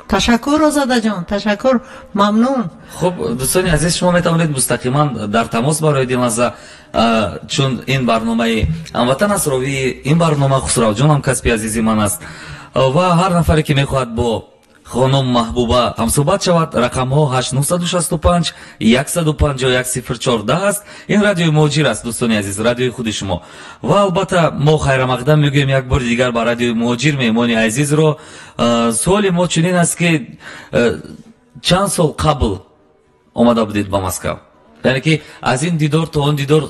Ташаккур, Озодаҷон, ташаккур, мамнун. Хуб, дӯстони азиз, шумо метавонед мустақиман дар тамос бароед ин лаҳза, чун ин барномаи Ҳамватан аст. Ровии ин барнома Хусравҷон ҳам касби азизи ман аст ва ҳар нафаре, ки мехоҳад бо хонум Маҳбуба ҳамсӯҳбат шавад, рақамҳо 8965 151 014 аст. Ин Радиои Муҳоҷир аст, дӯстони азиз, радиои худи шумо. Ва албатта мо хайрамақдам мегӯем як бори дигар ба Радиои Муҳоҷир меҳмони азизро. Суоли мо чунин аст, ки чанд сол қабл омада будед ба Москав, яъне ки аз ин дидор то он дидор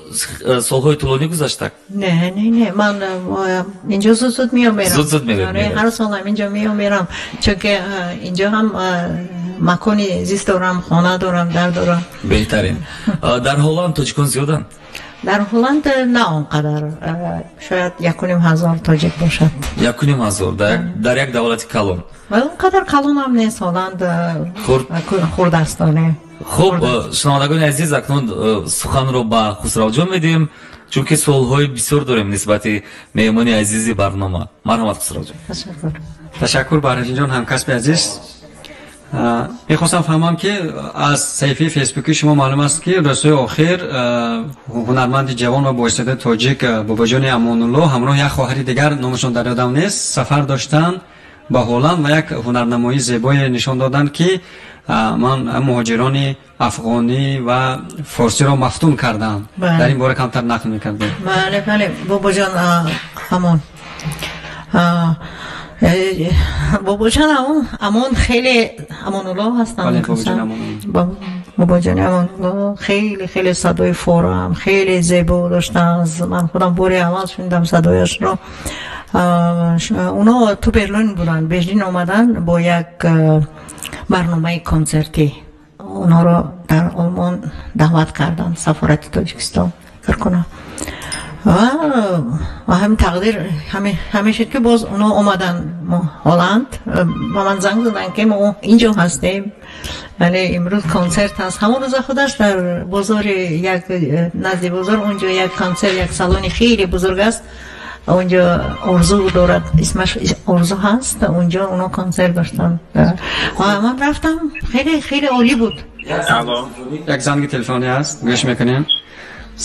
солҳои тӯлонӣ гузашта? Не, не, не, ман инҷо зуд зуд меомерам. Зуд зуд меоед. Ҳар солам инҷо меомерам, чунки инҷо ҳам Макони зист дорам, хона дорам, дар дорам. Беҳтарин. Дар Ҳолланд тоҷикон зиёданд? Дар Ҳолланд на он қадар, шояд 1500 тоҷик бошад. 1500 дар як давлати калон. Ва он қадар калон ҳам нест Ҳолланд, хурд аст. Хуб, шунавандагони азиз, акнун суханро ба Хусравҷон медиҳем, чунки суолҳои бисёр дорем нисбати меҳмони азизи барнома. Марҳамат, Хусравҷон. Ташаккур. Ташаккур, Баҳриддинҷон, ҳамкасби азиз. Мехостам фаҳмам, ки аз саҳифаи фейсбуки шумо маълум аст, ки рӯзҳои охир ҳунарманди ҷавон ва боистеъдоди тоҷик Бобоҷони Амонулло ҳамроҳ як хоҳари дигар, номашон дар ёдам нест, сафар доштанд ба Ҳолланд ва як ҳунарнамоии зебое нишон доданд, ки ман муҳоҷирони афғонӣ ва форсиро мафтун карданд. Дар ин бора камтар нақл мекардед. Бале, бале, Бобоҷон ҳамон Бобоҷон Амон хеле Амонулло ҳастанд. Бобоҷони Амонулло хеле хеле садои форам, хеле зебо доштанд. Ман худам бори аввал шунидам садояшро. Оно ту Берлин буданд, Берлин омаданд бо як барномаи консертӣ. Онҳоро дар Олмон даъват карданд, сафорати Тоҷикистон фикр кунам. Ва ҳамин тақдир ҳамин шуд, ки боз онҳо омаданд Ҳолланд, ба ман занг заданд, ки мо инҷо ҳастем, яъне имрӯз консерт ҳаст. Ҳамон рӯза худаш дар бозори як назди бозор, онҷо як консерт, як салони хеле бузург аст, онҷо Орзу дорад, исмаш Орзу ҳаст, онҷо онҳо консерт доштанд ва ман рафтам. Хеле хеле олӣ буд. Як занги телефонӣ ҳаст, гӯш мекунем.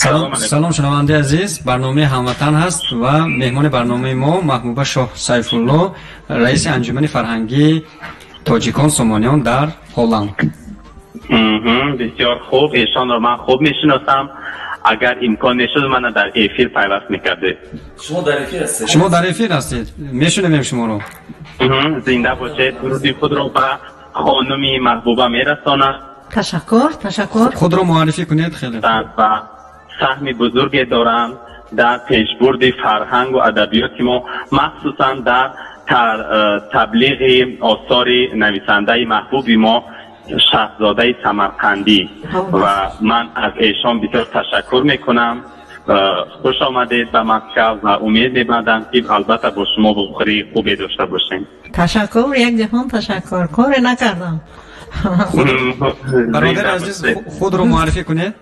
Салом, салом, шунавандаи азиз, барномаи Ҳамватан ҳаст ва меҳмони барномаи мо Маҳбуба Шоҳ Сайфулло, раиси анҷумани фарҳангии тоҷикон сомониён дар Ҳолланд. Бисёр хуб, эшонро ман хуб мешиносам. Агар имкон мешуд, мана дар эфир пайваст мекардед. Шумо дар эфир ҳастед. Шумо дар эфир ҳастед, мешунавем шуморо. Зинда бошед. Дуруди худро ба хонуми Маҳбуба мерасонам. Ташаккур, ташаккур. Худро муаррифӣ кунед хеле. Ва саҳми бузурге доранд дар пешбурди фарҳангу адабиёти мо, махсусан дар таблиғи осори нависандаи маҳбуби мо Шаҳзодаи Самарқандӣ, ва ман аз эшон бисёр ташаккур мекунам. Хуш омадед ба Москав ва умед мебандам, ки албатта бо шумо вохӯрии хубе дошта бошем. Ташаккур, як ҷаҳон ташаккур. Коре накардам. Бародари азиз, худро муаррифӣ кунед.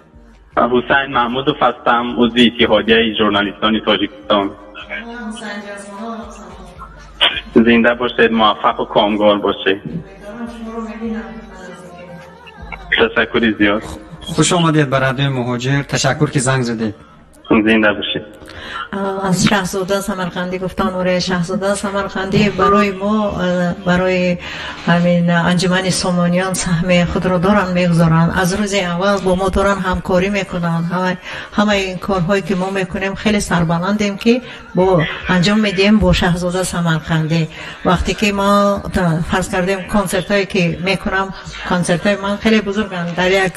Ҳусайн Маҳмудов ҳастам, узви Иттиҳодияи журналистони Тоҷикистон. Зинда бошед, муваффақу комгор бошед. Ташаккури зиёд. Хуш омадед ба радиои Муҳоҷир, ташаккур, ки занг задед. Зинда бошед. Аз Шаҳзода Самарқандӣ гуфтан, оре, Шаҳзода Самарқандӣ барои мо, барои ҳамин анҷумани сомониён саҳми худро доранд, мегузоранд. Аз рӯзи аввал бо мо доранд ҳамкорӣ мекунанд. Ҳамаи ин корҳое ки мо мекунем, хеле сарбаландем, ки бо анҷом медиҳем бо Шаҳзода Самарқандӣ. Вақте ки мо фарз кардем, консертҳое ки мекунам, консертҳои ман хеле бузурганд. Дар як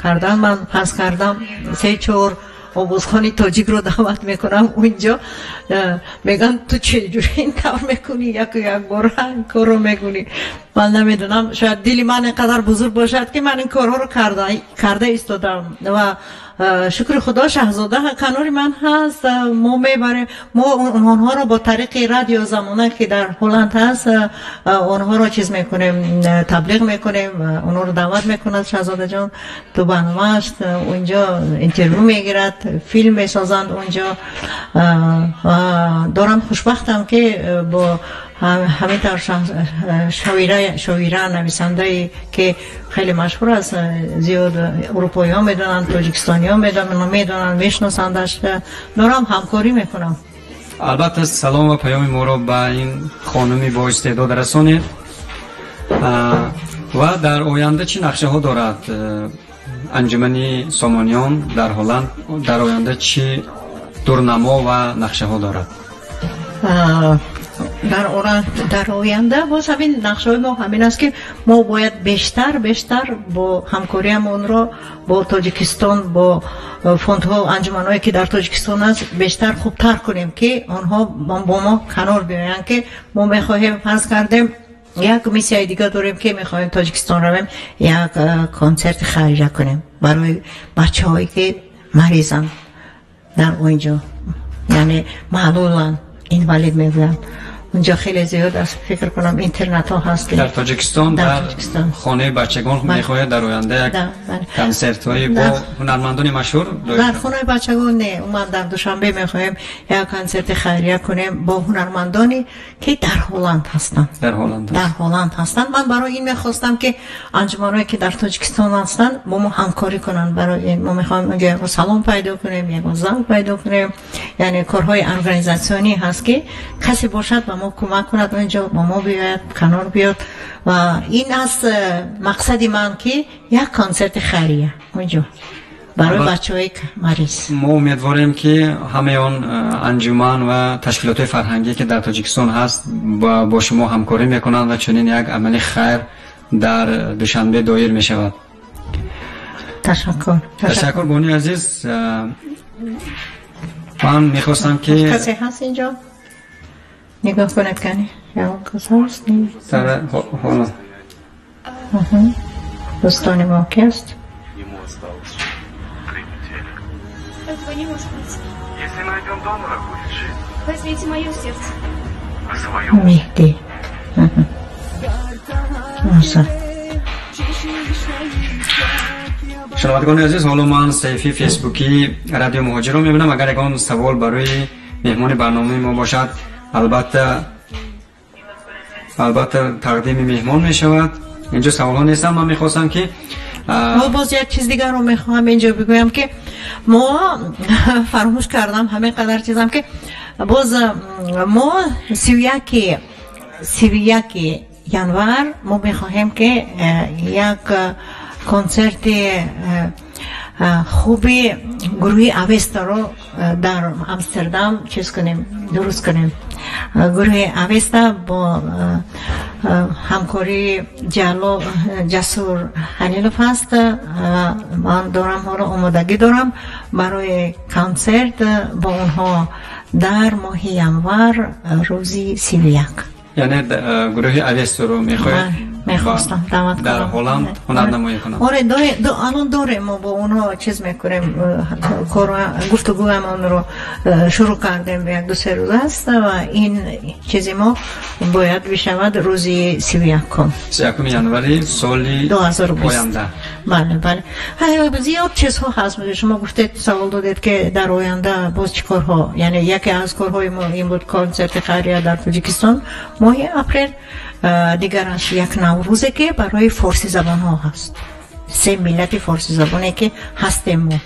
кардан ман фарз кардам се чор овозхони тоҷикро даъват мекунам, унҷо мегӯянд: «Ту чеҷури ин тавр мекунӣ, яку якбора ин корро мекунӣ?» Ман намедонам, шояд дили ман инқадар бузург бошад, ки ман ин корҳоро карда истодам ва шукри Худо, Шаҳзода канори ман ҳаст. Мо мебарем, мо онҳоро бо тариқи радио Замона, ки дар Ҳолланд ҳаст, онҳоро чиз мекунем, таблиғ мекунем. Онҳоро даъват мекунад Шаҳзодаҷон ту барномааш, унҷо интервю мегирад, филм месозанд унҷо. Дорам, хушбахтам, ки бо ҳамин тавр шоира, нависандае, ки хеле машҳур аст, зиёд урупоиҳо медонанд, тоҷикистониҳо медонанд, мешиносандаш, дорам ҳамкорӣ мекунам. Албатта, салом ва паёми моро ба ин хонуми боистеъдод расонед. Ва дар оянда чӣ нақшаҳо дорад анҷумани сомониён дар Ҳолланд? Дар оянда чӣ дурнамо ва нақшаҳо дорад? Дар оянда боз ҳамин нақшаҳои мо ҳамин аст, ки мо бояд бештар бештар бо ҳамкориамонро бо Тоҷикистон, бо фондҳо, анҷуманҳое, ки дар Тоҷикистон аст, бештар хубтар кунем, ки онҳо бо мо канор биёянд, ки мо мехоҳем, фарз кардем Як миссияи дига дорем, ки мехоҳем Тоҷикистон равем, як консерти хайрия кунем барои бачаҳое, ки маризанд дар он ҷо, яъне маълуланд, инвалид мегӯянд. Унҷо хеле зиёд аст, фикр кунам, интернатҳо ҳаст. Дар Тоҷикистон, дар хонаи бачагон мехоҳед дар оянда як консертҳои бо ҳунармандони машҳур? Дар хонаи бачагон не, ман дар Душанбе мехоҳем як консерти хайрия кунем бо ҳунармандоне, ки дар Ҳолланд ҳастанд. Дар Ҳолланд. Дар Ҳолланд ҳастанд. Ман барои ин мехостам, ки анҷуманҳое, ки дар Тоҷикистон ҳастанд, бо мо ҳамкорӣ кунанд. Барои ин мо мехоҳем онҷо ягон салон пайдо кунем, ягон зал пайдо кунем, яъне корҳои организатсионӣ ҳаст, ки касе бошад, ба мо кӯмак кунад, онҷо бо мо биёяд, канор биёд. Ва ин аст мақсади ман, ки як консерти хайрия онҷо барои бачаҳои мариз. Мо умедворем, ки ҳамаи он анҷуман ва ташкилотҳои фарҳангӣ, ки дар Тоҷикистон ҳаст, бо шумо ҳамкорӣ мекунанд ва чунин як амали хайр дар Душанбе доир мешавад. Ташаккур. Ташаккур, бони азиз. Ман мехостам, ки касе ҳаст инҷо? Нигоҳ кунед, кани ягон кас ҳаст? Ҳоло. Дӯстони мо ки аст? Ему осталось 3 недели. Этого не может быть. Если найдем донора, будет жить. Возьмите мое сердце. А свое? Меҳдӣ. Муса. Шунавандагони азиз, ҳоло ман саҳифаи фейсбукии Радио Муҳоҷирро мебинам. Агар ягон савол барои меҳмони барномаи мо бошад, албатта тақдими меҳмон мешавад. Инҷо саволҳо нестанд. Ман мехостам, ки Мо боз як чиз дигарро мехоҳам инҷо бигӯям, ки мо фаромӯш кардам, ҳамин қадар чизам, ки боз мо 31 январ мо мехоҳем, ки як консерти хуби гурӯҳи Авестаро дар Амстердам чиз кунем, дуруст кунем. Гурӯҳи Авеста бо ҳамкории Ҷало Ҷасур Халилов ҳаст. Ман дорам, ҳоло омодагӣ дорам барои консерт бо онҳо дар моҳи январ, рӯзи 31. Яъне гурӯҳи Авестаро мехоҳед мехостам даъват дар Ҳолланд ҳунарнамоӣ кунанд? Оре, алон дорем, мо бо онҳо чиз мекунем, гуфтугӯямонро шурӯъ кардем, як ду се рӯз аст, ва ин чизи мо бояд бишавад рӯзи 31-ум. 31-уми январи соли 2020. Оянда. Бале, зиёд чизҳо ҳаст. Шумо гуфтед, савол додед, ки дар оянда боз чӣ корҳо. Яъне яке аз корҳои мо ин буд, консерти хайрия дар Тоҷикистон моҳи апрел. Дигараш як наврӯзе, ки барои форсизабонҳо ҳаст, се миллати форсизабоне, ки ҳастем мо.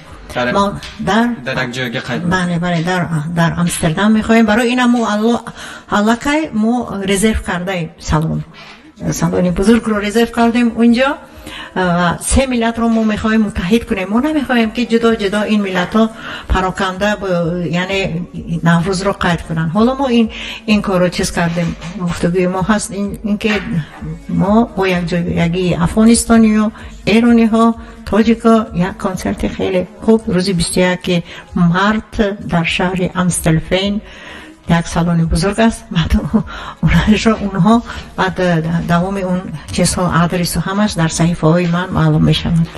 Мо дар як ҷойга қайд. Бале, дар Амстердам мехоҳем. Барои ина мо аллакай мо резерв кардаем салон, салони бузургро резерв кардем унҷо. Се миллатро мо мехоҳем муттаҳид кунем. Мо намехоҳем, ки ҷудо ҷудо ин миллатҳо пароканда, яъне наврӯзро қайд кунанд. Ҳоло мо ин корро чиз кардем, гуфтугӯи мо ҳаст ин ки мо бо якҷоягии афғонистонию эрониҳо, тоҷико як консерти хеле хуб рӯзи 21 март дар шаҳри Амстелфейн, як салони бузург аст. Баъд онҳо, баъд давоми он чизҳо, адресу ҳамаш дар саҳифаҳои ман маълум мешавад.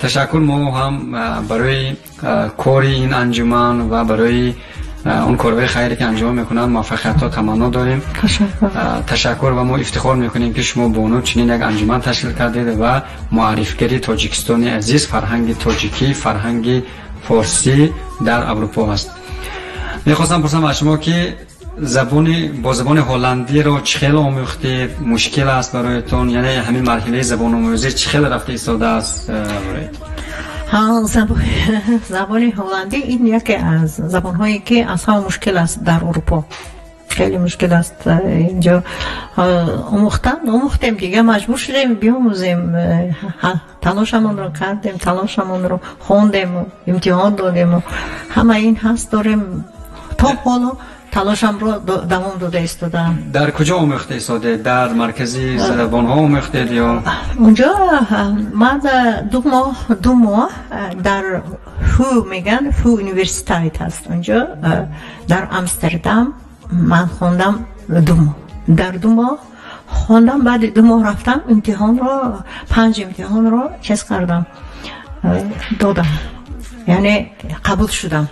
Ташаккур. Мо ҳам барои кори ин анҷуман ва барои он корҳои хайре, ки анҷом мекунанд, муваффақиятҳо таманно дорем. Ташаккур. Ва мо ифтихор мекунем, ки шумо бону чунин як анҷуман ташкил кардед ва муаррифгари Тоҷикистони азиз, фарҳанги тоҷикӣ, фарҳанги форсӣ дар Аврупо ҳаст. Мехостам пурсам аз шумо, ки забони бо забони ҳолландиро чӣ хел омӯхтед? Мушкил аст бароятон? Яъне ҳамин марҳилаи забономӯзӣ чӣ хел рафта истодааст бароятон? Забони ҳолландӣ ин яке аз забонҳое, ки аз ҳама мушкил аст дар Аврупо, хеле мушкил аст инҷо омӯхтан. Омӯхтем, дига маҷбур шудем биомӯзем, талошамонро кардем, талошамонро хондем, имтиҳон додему ҳама ин ҳаст, дорем, то ҳоло талошамро давом дода истодаам. Дар куҷо омӯхта истодед? Дар маркази забонҳо омӯхтед ё? Унҷо ман 2 моҳ дар ФУ меган, ФУ университет ҳаст унҷо дар Амстердам, ман хондам 2 моҳ. Дар 2 моҳ Хондам, баъди 2 моҳ рафтам, имтиҳонро, 5 имтиҳонро чиз кардам, додам, яъне қабул шудам.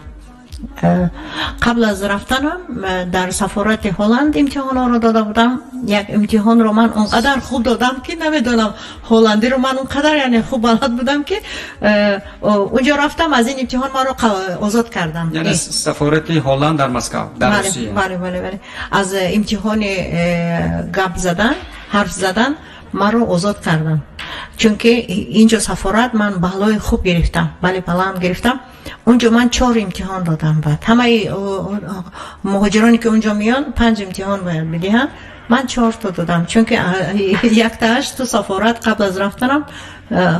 Қабл аз рафтанам дар сафорати Ҳолланд имтиҳонҳоро дода будам. Як имтиҳонро ман он қадар хуб додам, ки намедонам, ҳолландиро ман он қадар, яъне, хуб балад будам, ки унҷо рафтам, аз ин имтиҳон маро озод карданд. Яъне сафорати Ҳолланд дар Москва, дар Русия? Бале, аз имтиҳони гап задан, ҳарф задан маро озод карданд, чунки инҷо сафорат ман баллои хуб гирифтам, бале, баланд гирифтам. Унҷо ман 4 имтиҳон додам. Баъд ҳамаи муҳоҷироне, ки унҷо меён, 5 имтиҳон бояд бидиҳанд, ман 4 то додам, чунки яктааш ту сафорат қабл аз рафтанам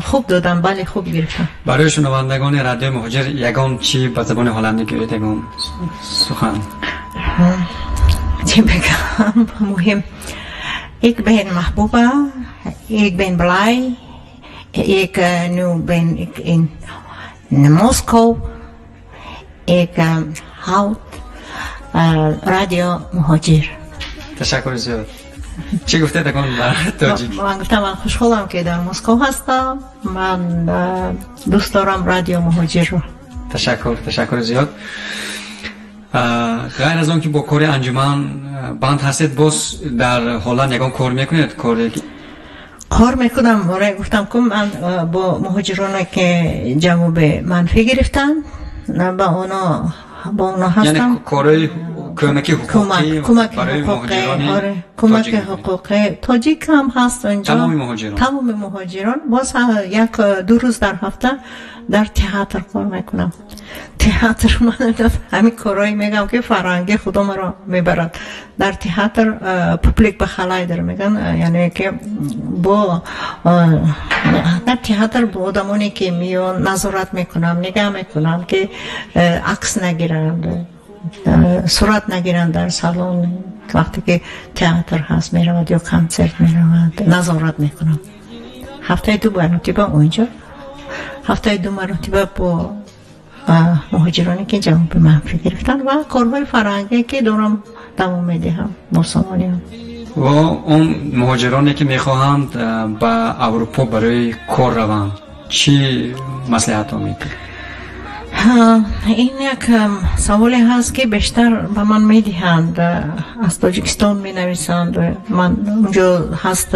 хуб додам, бале, хуб гирифтам. Барои шунавандагони Радиои Муҳоҷир ягон чӣ ба забони ҳолландӣ гӯед, ягон сухан. Чӣ бигам? Муҳим, ik ben Mahbuba, ik ben blij. Nu ben ik in Moskou. Ik houd Radio Muhajir. Ташаккури зиёд. Чӣ гуфтед акон ба тоҷик? Ман гуфтам, ман хушҳолам, ки дар Москов ҳастам, ман дӯст дорам Радио Муҳоҷирро. Ташаккур, ташаккури зиёд. Ғайр аз он ки бо кори анҷуман банд ҳастед, боз дар Ҳолланд ягон кор мекунед, коре? Кор мекунам, оре, гуфтам ку, ман бо муҳоҷироне, ки ҷавоби манфӣ гирифтанд, ба оно, бо оно ҳастам. Яъне корҳои кӯмаки ҳуқуқӣ? Кӯмаки барои ҳуқуқӣ муҳоҷирони оре, кӯмаки тоҷик. Ҳуқуқӣ, тоҷик ҳам ҳаст онҷо. Тамоми муҳоҷирон. Тамоми муҳоҷирон. Боз 1-2 рӯз дар ҳафта дар театр кор мекунам. Театр, ман ҳамин корҳое мегам, ки фарҳанги худо маро мебарад. Дар театр publiekbegeleider меган, яъне ки бо дар театр бо одамоне, ки меён, назорат мекунам, нигаҳ мекунам, ки акс нагиранд, сурат нагиранд дар салон. Вақте ки театр ҳаст, меравад ё консерт меравад, назорат мекунам. Ҳафтаи ду маротиба онҷо, ҳафтаи ду маротиба бо муҳоҷироне, ки ҷавоби манфӣ гирифтанд, ва корҳои фарҳангие, ки дорам, давом медиҳам бо сомониён. Ва он муҳоҷироне, ки мехоҳанд ба Аврупо барои кор раванд, чӣ маслиҳатҳо медиҳед? Ин як саволе ҳаст, ки бештар ба ман медиҳанд, аз Тоҷикистон менависанд. Ман унҷо ҳаст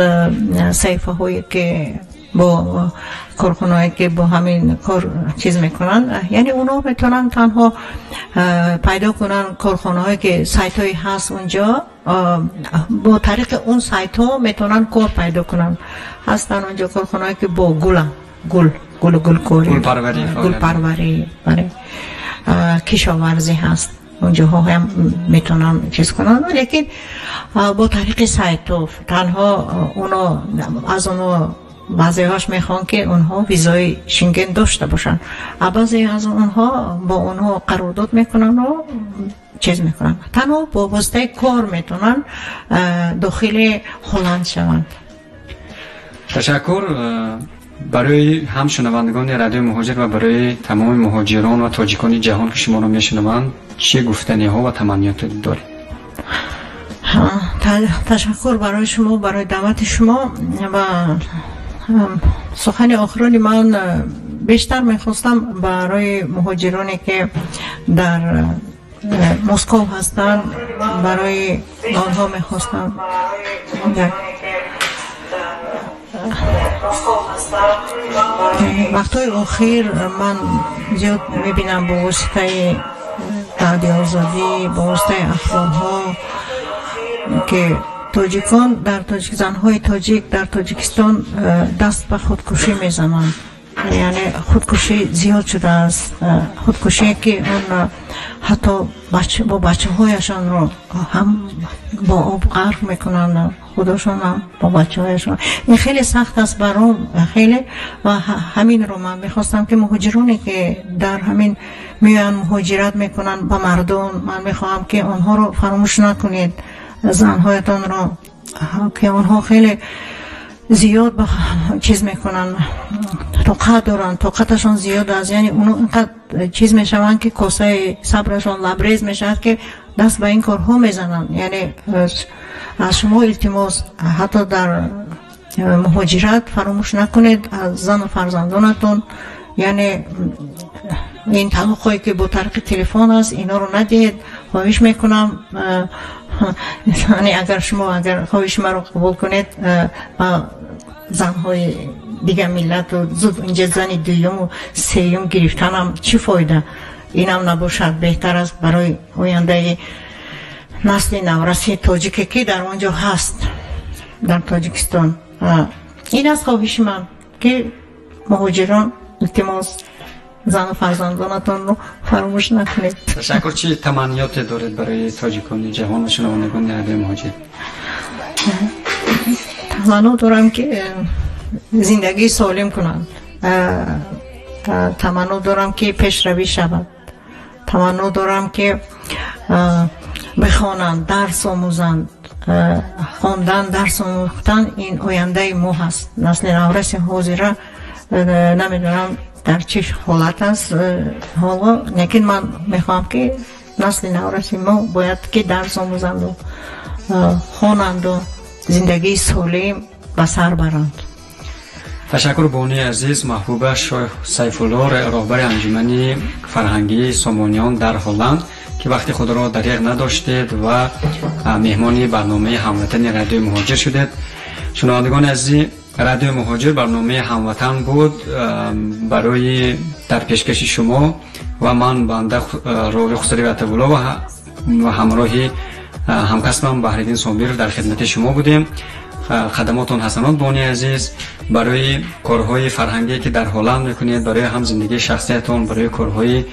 саҳифаҳое, ки бо корхонаҳое, ки бо ҳамин кор чиз мекунанд, яъне онҳо метавонанд танҳо пайдо кунанд корхонаҳое, ки сайтҳое ҳаст унҷо, бо тариқи он сайтҳо метавонанд кор пайдо кунанд. Ҳастанд унҷо корхонаҳое, ки бо гулам, гул, гулу гулкорӣ, Гулпарварӣ. Гулпарварӣ, бале, кишоварзӣ ҳаст, унҷоҳо ҳам метавонанд чиз кунанд, лекин бо тариқи сайтҳо танҳо. Оно аз оно баъзеҳош мехоҳанд, ки онҳо визои Шенген дошта бошанд, а баъзе аз онҳо бо онҳо қарордод мекунанду чиз мекунанд. Танҳо бо воситаи кор метавонанд дохили Ҳолланд шаванд. Ташаккур. Барои ҳам шунавандагони Радиои Муҳоҷир ва барои тамоми муҳоҷирон ва тоҷикони ҷаҳон, ки шуморо мешунаванд, чӣ гуфтаниҳо ва таманниёте доред? Ташаккур барои шумо, барои даъвати шумо. Ва сухани охирони ман, бештар мехостам барои муҳоҷироне, ки дар Москов ҳастанд, барои онҳо мехостам як вақтҳои охир ман зиёд мебинам, бо воситаи Радиоозодӣ, бо воситаи ахборҳо, ки тоҷикон дар тоҷик, занҳои тоҷик дар Тоҷикистон даст ба худкушӣ мезананд, яъне худкушӣ зиёд шудааст, худкушие, ки он ҳатто бо бачаҳояшонро ҳам бо об ғарқ мекунанд, худошонам бо бачаҳояшон. Ин хеле сахт аст баром, хеле. Ва ҳаминро ман мехостам, ки муҳоҷироне, ки дар ҳамин меоянд, муҳоҷират мекунанд, ба мардон ман мехоҳам, ки онҳоро фаромӯш накунед, занҳоятонро, ки онҳо хеле зиёд чиз мекунанд, тоқат доранд, тоқаташон зиёд аст. Яъне оно инқадр чиз мешаванд, ки косаи сабрашон лабрез мешавад, ки даст ба ин корҳо мезананд. Яъне аз шумо илтимос, ҳатто дар муҳоҷират фаромӯш накунед аз зану фарзандонатон. Яъне ин талоқҳое ки бо тариқи телефон аст, инҳоро надиҳед. Хоҳиш мекунам, яъне агар шумо агар хоҳиши маро қабул кунед, ба занҳои дигар миллату зуд инҷа зани дуюму сеюм гирифтанам чӣ фоида? Инам набошад, беҳтар аст барои ояндаи насли навраси тоҷике ки дар он ҷо ҳаст, дар Тоҷикистон. Ин аст хоҳиши ман, ки муҳоҷирон, илтимос, зану фарзандонатонро фаромӯш накунед. Ташаккур. Чӣ таманниёте доред барои тоҷикони ҷаҳон ва шунавандагони Радиои Муҳоҷир? Таманно дорам, ки зиндагии солим кунанд. Таманно дорам, ки пешравӣ шавад. Таманно дорам, ки бихонанд, дарс омӯзанд. Хондан, дарс омӯхтан ин ояндаи мо ҳаст. Насли навраси ҳозира намедонам дар чӣ ҳолат аст ҳоло, лекин ман мехоҳам, ки насли навраси мо бояд ки дарс омӯзанду хонанду зиндагии солим ба сар баранд. Ташаккур, бонуи азиз Маҳбуба Шоҳ Сайфулло, роҳбари анҷумани фарҳангии Сомониён дар Ҳолланд, ки вақти худро дареғ надоштед ва меҳмони барномаи Ҳамватани Радиои Муҳоҷир шудед. Шунавандагони азизи Радиои Муҳоҷир, барномаи Ҳамватан буд барои дар пешкаши шумо ва ман банда Рови Хусрави Атабулло ва ҳамроҳи ҳамкасбам Баҳриддин Собиров дар хидмати шумо будем. Хадамотон ҳасанот, бонуи азиз, барои корҳои фарҳангие ки дар Ҳолланд мекунед, барои ҳам зиндагии шахсиятон, барои корҳои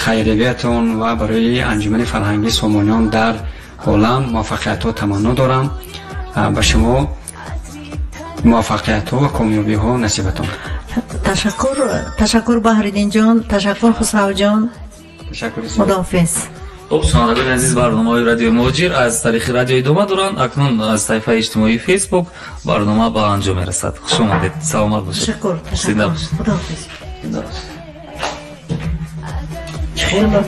хайриятон ва барои анҷумани фарҳангии Сомониён дар Ҳолланд муваффақиятҳо таманно дорам. Ба шумо муваффақиятҳо ва комёбиҳо насибатон. Ташаккур, ташаккур, Баҳриддинҷон, ташаккур, Хусравҷон. Ташаккур. Худоҳофиз. Хуб, шунавандагони азиз, барномаҳои Радиои Муҳоҷир аз тариқи радио идома доранд. Акнун аз саҳифаи иҷтимоии Фейсбук барнома ба анҷом мерасад. Хуш омадед, саломат бошед. Ташаккур. Зинда бошед. Худоҳофиз. Хеле.